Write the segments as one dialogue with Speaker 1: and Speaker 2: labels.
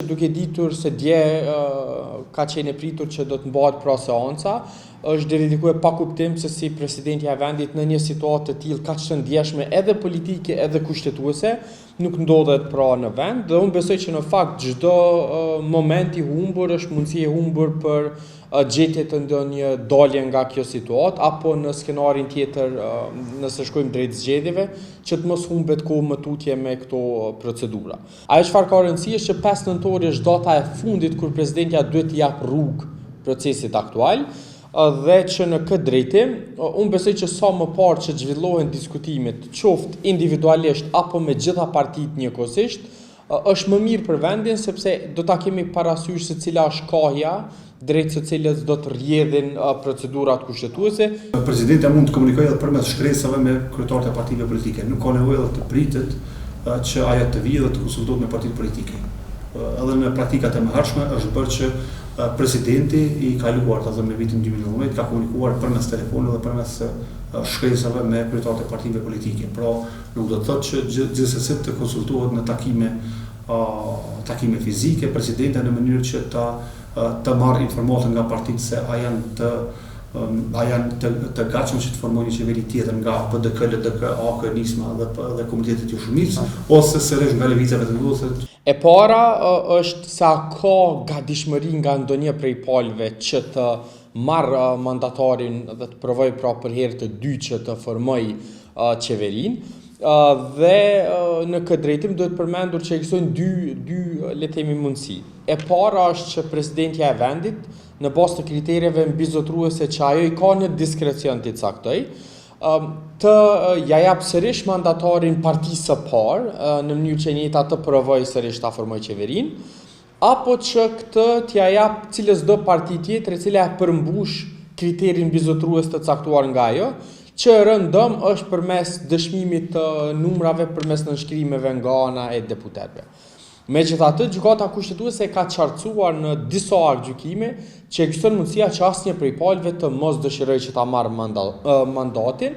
Speaker 1: Duke ditur se dje ka qenë e pritur që do të mbahet pra seanca, është deri diku e pakuptim se si presidentja e vendit në një situatë të tillë kaq të ndjeshme edhe politike edhe kushtetuese nuk ndodhet pra në vend dhe unë besoj që në fakt çdo moment i humbur është mundësi e humbur për gjetje të ndonjë dalje nga kjo situatë apo në skenarin tjetër nëse shkojmë drejt zgjedhjeve që të mos humbet kohë më tutje me këto procedura. Ajo çfarë ka rëndësi është që 5 nëntori është data e fundit kur presidentja duhet t'i japë rrugë procesit aktual dhe që në këtë drejtim, unë besoj që sa më parë që të zhvillohen diskutimet, qoftë individualisht apo me gjitha partitë njëkohësisht, është më mirë për vendin sepse do ta kemi parasysh se cila është kahja drejt së cilës do të rrjedhin procedurat kushtetuese.
Speaker 2: Presidentja mund të komunikojë edhe përmes shkresave me kryetarët e partive politike. Nuk ka nevojë edhe të pritet që ajo të vijë dhe të konsultohet me partitë politike. Edhe në praktikat e mëhershme është bërë që presidenti i kaluar, ta zëmë në vitin 2019, ka komunikuar përmes telefonit dhe përmes shkresave me kryetarët e partive politike. Pra, nuk do të thotë që gjithsesi të konsultohet në takime takime fizike presidentja në mënyrë që ta të marrë informatën nga partitë se a janë të a janë të, të gatshëm që të formojnë një qeveri tjetër nga PDK, LDK, AAK, Nisma dhe dhe komunitetet jo shumicë ose sërish nga Lëvizja Vetëvendosje.
Speaker 1: E para është se a ka gatishmëri nga ndonjë prej palëve që të marrë mandatarin dhe të provojë pra për herë të dytë që të formojë qeverinë. Dhe në këtë drejtim duhet përmendur që ekzistojnë dy dy le të themi mundësi. E para është që presidentja e vendit në bazë të kritereve mbizotëruese që ajo i ka në diskrecion t'i caktojë, të ja jap sërish mandatarin partisë së parë në mënyrë që e njëjta të provojë sërish ta formojë qeverinë, apo që këtë t'ia jap cilësdo parti tjetër e cila e përmbush kriterin mbizotërues të caktuar nga ajo, që rëndom është përmes dëshmimit të numrave përmes nënshkrimeve nga ana e deputetëve. Megjithatë, Gjykata Kushtetuese ka qartësuar në disa aktgjykime që ekziston mundësia që asnjë prej palëve të mos dëshirojë që ta marrë mandatin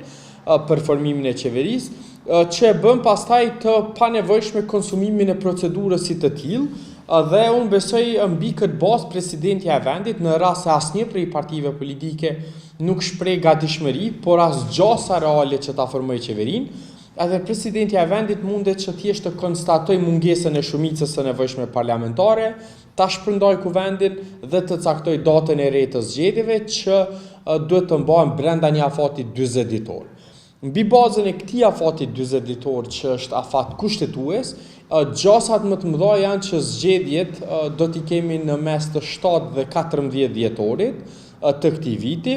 Speaker 1: për formimin e qeverisë, që e bën pastaj të panevojshme konsumimin e procedurës si të tillë, dhe unë besoj mbi këtë bazë presidentja e vendit në rast se asnjë prej partive politike nuk shpreh gatishmëri, por as gjasa reale që ta formojë qeverinë, edhe presidentja e vendit mundet që thjesht të konstatojë mungesën e shumicës së nevojshme parlamentare, ta shpërndajë kuvendin dhe të caktojë datën e re të zgjedhjeve që duhet të mbahen brenda një afati 40 ditor. Mbi bazën e këtij afati 40 ditor që është afat kushtetues, gjasat më të mëdha janë që zgjedhjet do t'i kemi në mes të 7 dhe 14 dhjetorit të këtij viti.